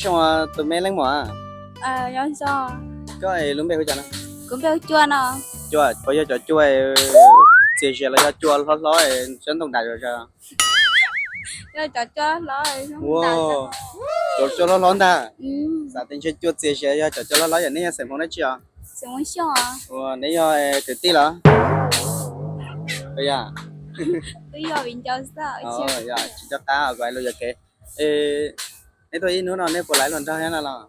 Xyoo, tus me leej muam, koj lub npe hu cas no? Cua, puas yog cov cua txias zias los yog cua hlob hlob siab ntoo dam zom zaws? Cov cua hlob hlob ntag. Xav tias ntshe cua txias zias yog cov cua hlob hlob. Yog nej yog xeem Hmoob dab tsi os? Ua, neb yog kwv tij los? Tsis nco qab, kuv hais lus yuam kev. Nej tuaj ib hnub no nej puas laiv hluas nraug thiab no los?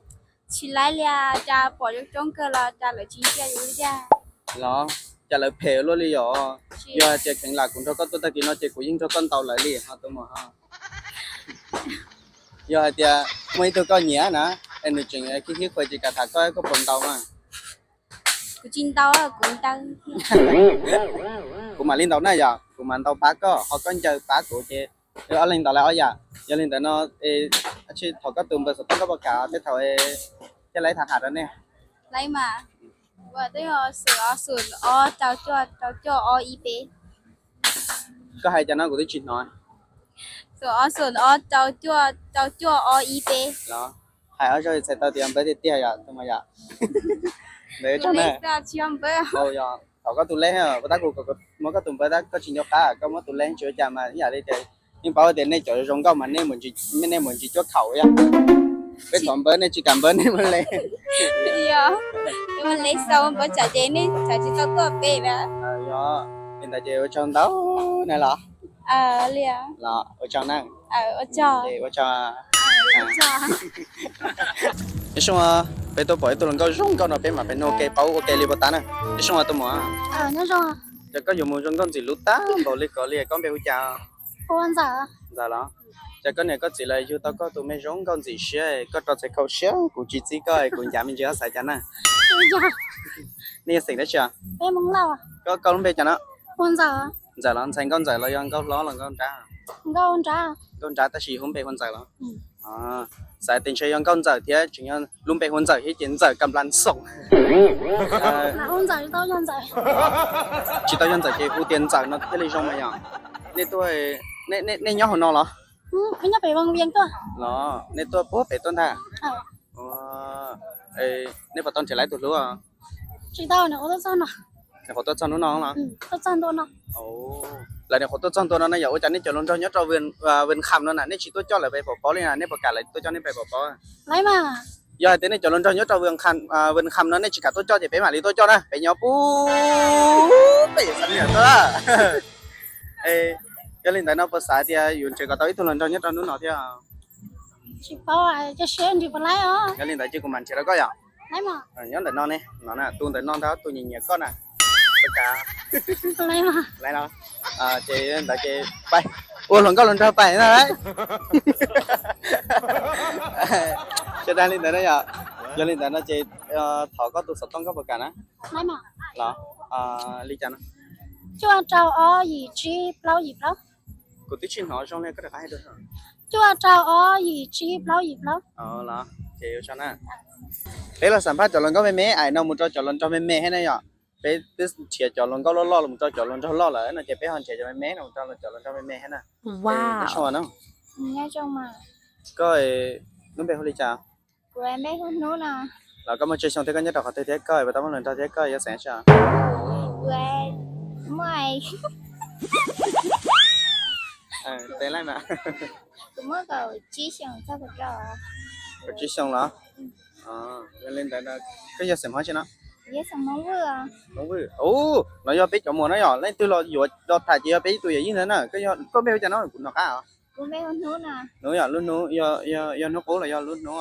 Tsis laiv li, cas pom zoo zoo kawg los cas lawv tsis ntsia yus li tiag. Los, cas lawv phem luaj li yom? Yog hais tias kheev lam kuv nrog koj tuaj tag kis no ces kuv yeej nrog koj ntaus lawv li ho tus muam. Yog hais tias muaj ib tug koj nyiam na, es nws tseem khib khib qhuas ces kam tham koj, koj puas ntaus mas? Kuv tsis ntaus, kuv ntaus. Kuv mam li ntaus na yom, kuv mam ntaus pab koj, ho koj ncaws pab kuv ces wb ob leeg ntaus lawv ob yam. Yog li ntawd no, thaum koj tus npawb xov tooj koj puas kam tej thaum thiaj li tham ham rau nej? Laiv mas, ua twb yog xoom ob xoom ob rau cuaj rau cuaj ob ib peb. Koj hais cas no kuv twb tsis hnov. Xoom ob xoom ob rau cuaj rau cuaj ob ib peb. Los, hais ob zaug txhais tau tias npawb tiag tiag yom, tus mas yom. Ntawd tso na. Thaum koj tus lej, puas tab kuv muab koj tus npawb tab koj tsis nco qab, koj muab tus lej tsis ua cas mas ib yam li tias yeej paub tias nej cov zoo nkauj mas nej mus ntsis cuab khaum yom. Peb thov npawb nej tsis kam npawb nej muab le. Yog, muab le xau npawb tsam ces nej tsam tsis tau tuaj pem lawm. Yog, li ntawd ces ua tsaug ntau na los. Los, ua tsaug na. Ua tsaug. Nyob zoo, peb tuaj pom ib tug hluas nkauj zoo nkauj no peb mam pem nug ua ke paub ua ke li puas tas na. Nyob zoo tus muam. Ces koj yuav mus zoo nkauj ntxim hlub tag npaum li ko li, koj npe hu cas? Ntxawm los? Ces koj niam koj txiv lawv yug tau koj tus me zoo nkauj ntxim siab, koj rau txhais khau siab kuv tsis txib koj, kuv ncav me ntsis xav cas na. Nej yog xeem dab tsi? Koj lub npe cas no? Ntxawm los ntxhais nkauj ntxawm los yog nkauj hlob los nkauj nrab? Nkauj nrab tab sis hu npe hu ntxawm los? Xav tias ntshe yog nkauj ntxawm thiab tseem yog lub npe hu ntxawm thiab ces ntxawm kam nplas xoom. Tsis tau yog ntxawm ces hu tias ntxawm no thiaj li zoo mas yog. Nej tuaj, nej nyob hauv no los? Los nej tuaj puag pem tuaj ntag. Nej puas tau nrhiav lawv tus hlub? Nyuam qhuav tuaj txog hnub no los? Lawv nyuam qhuav tuaj txog ntua no na yog ua cas nej cov hluas nraug nyob rau Vwm Kham no na nej tsis tuaj coj lawv pem pov pob li na, nej puas kam lawv tuaj coj nej pem pov pob? Yog hais tias nej cov hluas nraug nyob rau Vwm Kham no nej tsis kam tuaj coj ces peb mam li tuaj coj na, peb nyob puag pem xeev niam tuaj. Yog li ntawd no puas xav tias yuav nrhiav kom tau ib tug hluas nraug nyob rau hnub no thiab? Yog li ntawd ces kuv mam nrhiav rau koj yom. Nyob ntawm no ne, no na, tus ntawm no ntag tus nyiam nyiam koj na. Ces ntawd ces pais ua hluas nkauj hluas nraug pais na. Sawv daws li ntawd na yom. Yog li ntawd no ces thov koj tus xov tooj koj puas kam na? Los, li cas no? Cuaj rau ob yim tsib plaub yim plaub. Kuv twb tsis hnov zoo li, koj rov qab hais dua. Cuaj rau ob yim tsib plaub yim plaub. Los, ces ua tsaug na. Peb los xam phaj cov hluas nkauj me me, aim no mus rau cov hluas nraug me me thiab na yom. Peb twb nrhiav cov hluas nkauj loj loj los mus rau cov hluas nraug loj lawm no ces peb ho nrhiav cov me me no mus rau cov hluas nraug me me thiab na. Koj lub npe hu li cas? Los koj muaj tsawg xyoo thiab koj nyob rau qhov twg thiab koj puas tau muaj hluas nraug thiab koj yog xeem dab tsi? Kaum tsib xyoo los? Yog li ntawd koj yog xeem Hmoob tsi no? Hmoob Vwj. Ub, no yog peb cov muam no yog leej twg los yuav los tham ces yog peb ib tug yawm yij ntawd na. Koj npe hu cas no kuv hnov qab os? Hnub yog lub hnub, yog hnub qub los yog lub hnub?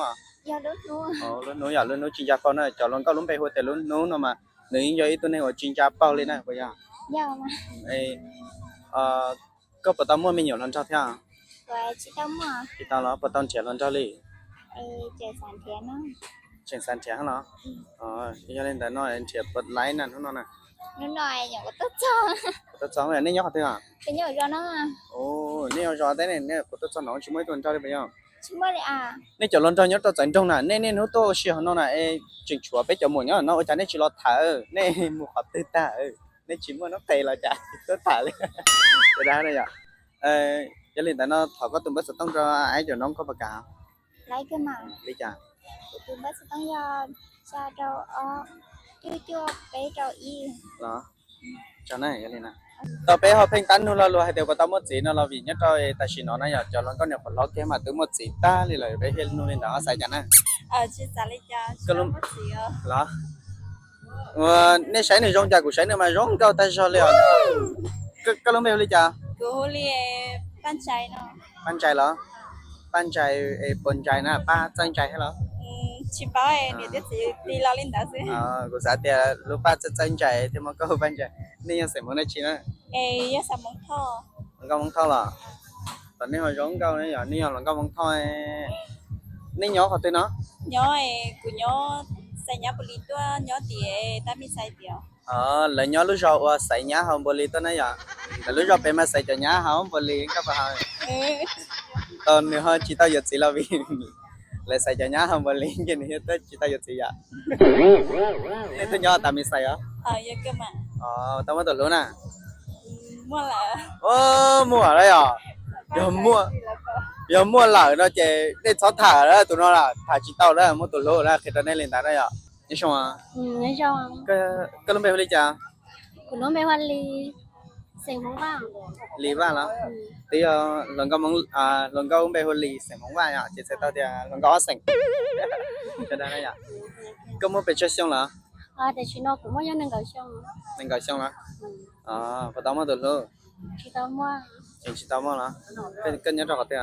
Lub hnub yog lub hnub tsis ntsa paug na, cov hluas nkauj lub npe hu tias lub hnub no mas nws yeej yog ib tug neeg uas tsis ntsa paug li na puas yog? Koj puas tau muaj me nyuam hluas nraug thiab? Tsis tau los puas tau nrhiav hluas nraug li? Tseem xav nrhiav los? Yog li ntawd no nrhiav puas laib na hnub no na? Tuaj txog, nej nyob qhov twg? Nej ua zos teb ne, nej kuv tuaj txog no tsis muaj ib tug hluas nraug li puas yog? Nej cov hluas nraug nyob rau txawv nroog na, nej niaj hnub tuaj ua si hauv no na, es tseem tshuav peb cov muam nyob no ua cas nej tsis los tham? Nej mus qhov twg tag? Nej tsis muaj noob qes los cas tuaj tham li? Yog li ntawd no thov koj tus npawb xov tooj rau, aib, cov noob koj puas kam? Laib kawg mas. Li cas? Kuv tus npawb xov tooj yog xya rau ob, cuaj cuaj peb rau ib. Los, tau peb ho pheej tab nug lo lus hais tias puas tau muaj txiv no los vim nyob rau tam sim no na yog cov hluas nkauj niam qhuav hlob kiag mas twb muaj txiv tag li lawm peb thiaj nug li ntawd, xav cas na? Los, nej saib nws zoo cas kuv saib nws mas zoo nkauj tag zog li os. Koj lub npe hu li cas? Paj Ntsais los? Paj Ntsais, Paj Ntsais na, Paj Txawj Ntsais thiab los? Kuv xav tias lub Paj Txawj Txawj Ntsais thiaj muab koj hu Paj Ntsais. Nej yog xeem Hmoob dab tsi na? Hluas nkauj Hmoob Thoj los? Tom nej ho zoo nkauj na yog nej yog hluas nkauj Hmoob Thoj. Nej nyob qhov twg no? Kuv nyob Xais Nyab Npaus Lis tuaj nyob tim Tam Mis Xais tias. Lawv nyob lub zos ua Xais Nyab hauv Npaus Lis tuaj na yom. Lawv lub zos pem mas Xais Cov Nyab hauv Npaus Lis koj puas hais? Tau nws ho tsis tau yuav txiv los vim lawv Xais Cov Nyab hauv Npaus Lis ces nws thiaj tsis tau yuav txiv yom. Nej tuaj nyob Tam Mis Xais os? Tau muaj tus hlub na? Muaj lawm yom. Yog muaj lawm no ces nej txhob tham tus no lawm, tham tsis tau lawm, muaj tus hlub lawm, qhia rau nej li ntawd na yom. Nyob zoo. Koj lub npe hu li cas? Kuv lub npe hu Lis, xeem Hmoob Vaj. Lis Vaj los? Twb yog hluas nkauj, hluas nkauj npe hu Lis xeem Hmoob Vaj yom, ces txhais tau tias hluas nkauj ob xeem. Koj muaj pes tsawg xyoo lawm? Tam sim no kuv muaj yog nees nkaum xyoo. Nees nkaum xyoo los? Puas tau muaj tus hlub? Tsis tau muaj. Tseem tsis tau muaj los? Koj nyob rau qhov twg?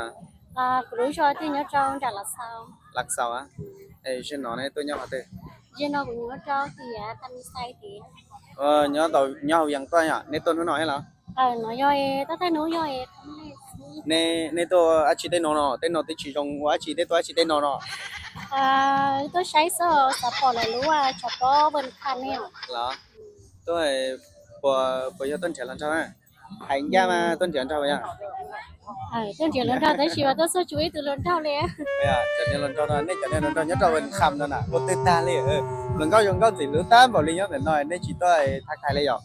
Kuv lub zos twb nyob rau nram Lav Xaus. Lav Xaus a? Zaum no ne tuaj nyob qhov twg? Zaum no kuv nyob rau tias Tam Mis Xais tias. Nyob hauv Yees tuaj yom, nej tuaj hnub no thiab los? No yog, tab sis hnub yog. Nej tuaj dab tsi tej no no? Tej no twb tsis zoo ua dab tsi, nej tuaj dab tsi tej no no? Tuaj saib xwb, xav pom lawv lub tshav pob Vwm Kham ne. Los, tuaj, puas yog tuaj nrhiav hluas nraug na? Hais ncaj mas tuaj nrhiav nraug yom. Tuaj nrhiav hluas nraug tab sis mas tuaj txog tsis muaj ib tug hluas nraug li. Cov niag hluas nraug no, nej cov niag hluas nraug nyob rau Vwm Kham no na ua twg tag li? Hluas nkauj zoo nkauj ntxim hlub tag npaum li nyob ntawm no nej tsis tuaj thab thaiv li yom?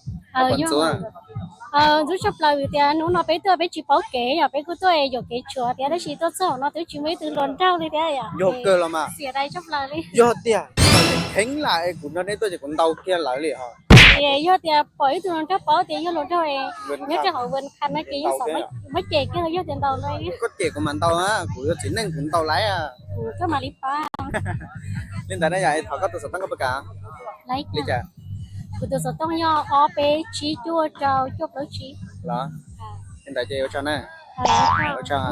Ntxub tshaj plaws vim tias hnub no peb tuaj peb tsis paub kev yom, peb kuj tuaj yuam kev tshuav thiab tab sis tuaj txog no twb tsis muaj ib tug hluas nraug li thiab yom. Yog kawg los mas. Xiam dai tshaj plaws li. Yog tias kheev lam kuv nrog nej tuaj ces kuv ntaus kiag lawv li ho. Yog tias pom ib tug hluas nraug paub tias yog hluas nraug nyob rau hauv Vwm Kham no ces yog xav muab cem kiag los yog tias ntaus lawv. Koj cem kuv mas ntaus, kuv yog txiv neej kuv ntaus lawv. Koj mam li pab. Li ntawd na yom, thov koj tus xov tooj koj puas kam? Li cas? Kuv tus xov tooj yog ob peb tsib cuaj rau cuaj plaub tsib. Los, li ntawd ces ua tsaug na. Ua tsaug na.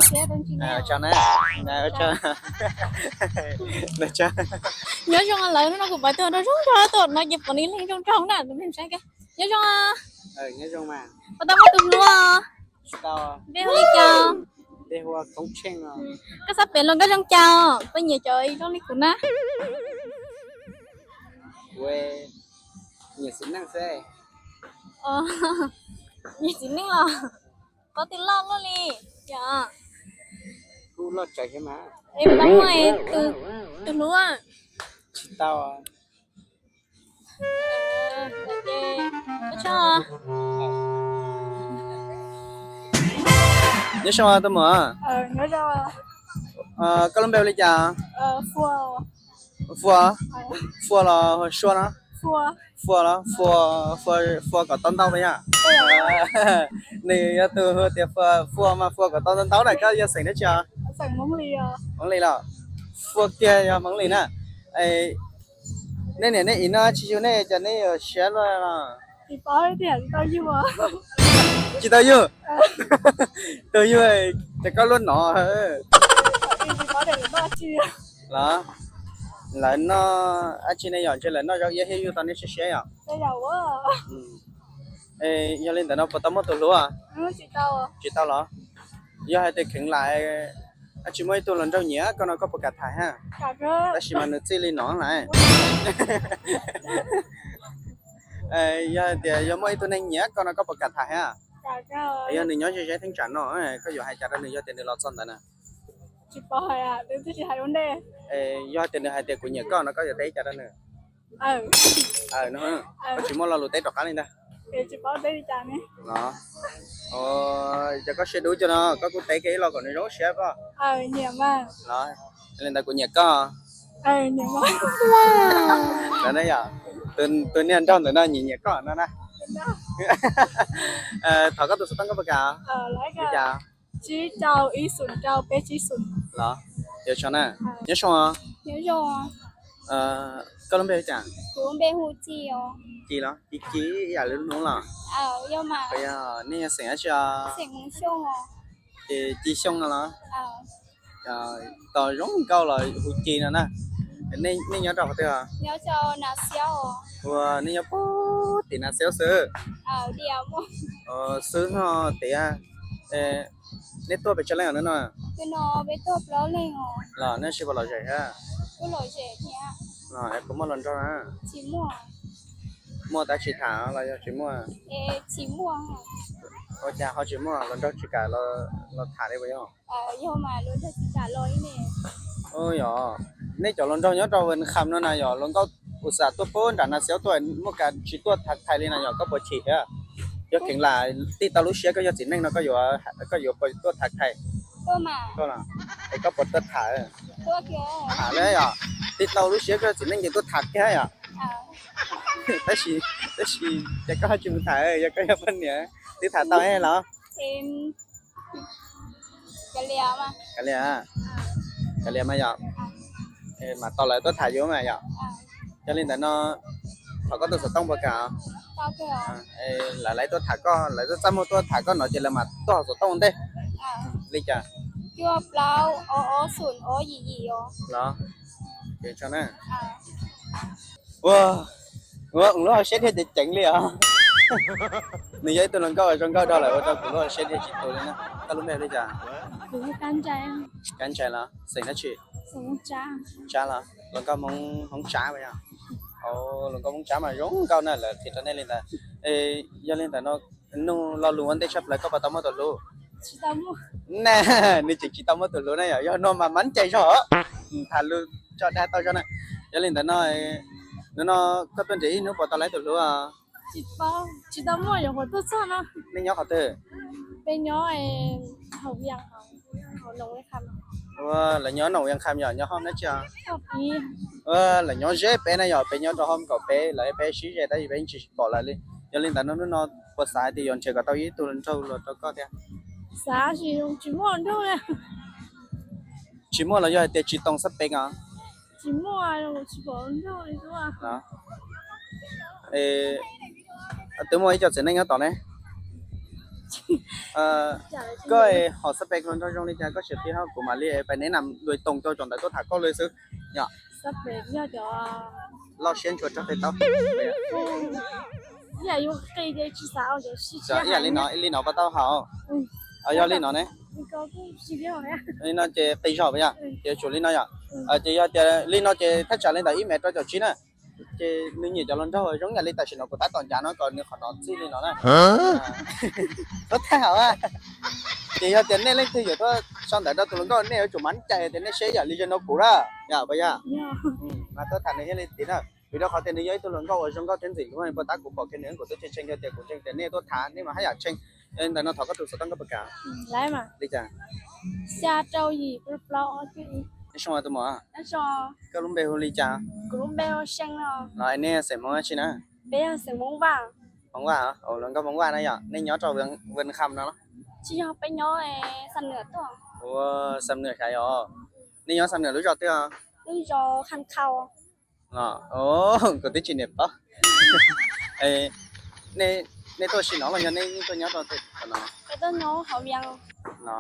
Nyob zoo lawm, hnub no kuv pom tus nraug zoo nraug tuaj no ces pom nws leej zoo nraug na, tus neeg saib. Nyob zoo. Puas tau muaj tus hlub? Npe hu li cas? Koj xav pem los nkauj zoo cas? Koj nyiam cov zoo li kuv na. Nyiam txiv neej xwb. Nyiam txiv neej los? Paub twg loj luaj li? Yog. Kuj loj tsawv thiab mas. Es puas tau muaj tus hlub? Tsis tau. Nyob zoo tus muam. Koj lub npe hu li cas? Fua. Fua los Sua no? Fua los? Fua, Fua kom tau ntau yom. Nws yog tus hu tias Fua mas Fua kom tau ntau ntau na. Koj yog xeem dab tsi os? Hmoob Lis los? Fua kiag yog Hmoob Lis na. Nej niam nej txiv noj tsis yug nej ces nej yuav siab luaj los? Tsis tau yug. Tus yug ces koj luaj no. Los, lawv noj dab tsi ne yom, ntshe lawv noj zaub iab thiab yug tau nej siab siab yom. Yog li ntawd no puas tau muaj tus hlub? Tsis tau los? Yog hais tias kheev lam, tsis muaj ib tug hluas nraug nyiam koj no koj puas kam tham thiab? Tab sis mas nws txij li no lawm. Yog hais tias yog muaj ib tug neeg nyiam koj no koj puas kam tham thiab? Yog nws nyob ze ze theeb tsam no, koj yuav hais cas rau nws yog tias nws los txog ntawd na? Yog tias nws hais tias kuv nyiam koj no koj yuav teb cas rau nws? Koj tsis muaj lo lus teb rov qab li ntag. Los, yog koj siab dub cov no koj kuj teb kiag ib lo kom nws zoo siab koj. Los, Li ntawd kuv nyiam koj. Tus niag nraug ntawm no nyiam nyiam koj no na. Thov koj tus xov tooj koj puas kam? Li cas? Los, yuav tso na. Nyob zoo. Koj lub npe hu cas? Ci los? Ci ci ib yam li lub hnub los? Yog, nej yog xeem dab tsi os? Ces Ci Xyooj no los? Tos zoo nkauj los hu Ci no na. Nej nyob rau qhov twg os? Ua, nej nyob puag tim Nas Xiaub xwb. Xwb no tias, nej tuaj pes tsawg leej os hnub no? Los nej sib puas lom zem thiab? Los es puas muaj hluas nraug na? Muaj tab tsis tham los yog tsis muaj? Ua cas ho tsis muaj, hluas nraug tsis kam los tham li puas yog? Yog, nej cov hluas nraug nyob rau Vân Kham no na yog hluas nkauj uas xam tuaj puag nram Nas Xiaub tuaj muaj kas tsis tuaj tham thaiv li no yog koj puas chim thiab? Yog kheev lam tig tau lub siab koj yog txiv neej no koj yuav, koj yuav puas tuaj tham thaiv? Es koj puas tuaj tham? Tham li yog, tig tau lub siab koj yog txiv neej ces tuaj tham kiag yom. Tab sis, tab sis ces koj tsis mus tham, yog koj yog poj niam twb tham tau los? Kav liam, kav liam mas yom. Mas tau lawv tuaj tham yus mas yom. Yog li ntawd no, thov koj tus xov tooj puas kam? Lawv, lawv tuaj tham koj, lawv txaj muag tuaj tham koj no ces lawv mam tuaj hauv xov tooj ntej. Li cas? Los, ces tso na. Ua, ua lub hauv siab thiaj ceev ceev li os. Nws yog ib tug hluas nkauj zoo nkauj dhau lawm ua rau kuv lub hauv siab thiaj tsis tu li na. Koj lub npe li cas? Kab Ntsais los? Xeem dab tsi? Tsab los? Hluas nkauj Hmoob Tsab puas yog? Hluas nkauj Hmoob Tsab mas zoo nkauj na, lawv qhia rau nej li ntawd. Yog li ntawd no, nug lo lus ua ntej tshaj plaws koj puas tau muaj tus hlub? Na, nws tseem tsis tau muaj tus hlub na yom, yog no mas mab cai zog. Tham lus tso dag tau zog na. Yog li ntawd no, hnub no koj tuaj nrhiav ib hnub puas tau lawv tus hlub? Nej nyob qhov twg? Lawv nyob Noom Vias Kham yom, nyob hom dab tsi os? Lawv nyob ze peb na yom, peb nyob rau hom kaum peb, lawv peb sib ze tab sis peb tsis pom lawv li. Yog li ntawd no hnub no puas xav tias yuav nrhiav kom tau ib tug hluas nraug los rau koj thiab? Tsis muaj los yog hais tias tsis tau xab pes os? Twb muaj ib co txiv neej nyob tom ne. Koj hom xab pes hluas nraug zoo li cas koj sim qhia kuv mam li pais neb nam dua toos rau cov ntawd tuaj tham koj li xwb yom. Loj siab ntshua rau tej tau. Ib yam li no puas tau hauv? Yog li no ne. Li no ces qis zog puas yog? Ces tsum li no yom. Ces yog tias li no ces thaj tsam li ntawm ib mev rau caum tsib na. Ces nws nyiam cov hluas nraug zoo yam li tam sim no kuv tab tom ncav no kom nws qhov no txij li no na. Tuaj thaij hauv. Ces yog tias nej leej twg yuav tuaj sau ntawv rau tus hluas nkauj nej yuav tsum mab cai tias nej seb yam li zoo no kuv na. Yog puas yog? Mas tuaj tham nws thiaj li tiv na. Vim rau qhov tias nws yog ib tug hluas nkauj uas zoo nkauj thiab ntxim hlub, puag ta kuv pom kiag nws kuv twb tshee tshee yog tias kuv ntseeg tias nej tuaj tham nej mas haj yam tshee. Yog li ntawd no thov koj tus xov tooj koj puas kam? Li cas? Nyob zoo tus muam, koj lub npe hu li cas? Los nej xeem Hmoob dab tsi na? Hmoob Vaj. Hluas nkauj Hmoob Vaj na yom, nej nyob rau Vân Kham no los? Ua, Xam Nwm xyov yog. Nej nyob Xam Nwm lub zos twg os? Kuv twb tsis niam paub. Nej tuaj sim no los yog nej yeej tuaj nyob rau no? No,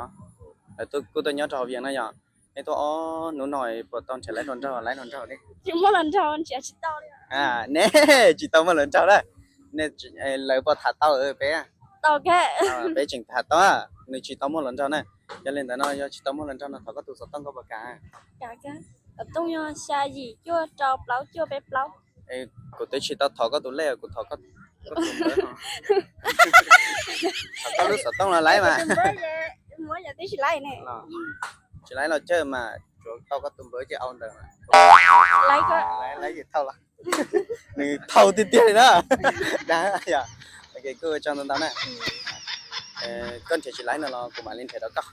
kuj tuaj nyob rau hauv Vias na yom. Nej tuaj ob hnub no puas tau nrhiav lawv hluas nraug, lawv hluas nraug ne? Nej tsis tau muaj hluas nraug na. Lawv puas tham tau peb? Peb tseem tham tau, nws tsis tau muaj hluas nraug na. Yog li ntawd no yog tsis tau muaj hluas nraug no thov koj tus xov tooj koj puas kam? Kuv twb tsis tau thov koj tus lej, kuv thov koj tus npawb. Thov koj lub xov tooj no laib mas. Tsis laib los cawg mas, tsuav tau koj tus npawb ces au ntawd. Laib ces thauj los. Nws thauj tiag tiag li na. Dag yom. Kuj ua tsaug ntau ntau na. Koj nrhiav tsis laib no los kuv mam li nrhiav rau koj.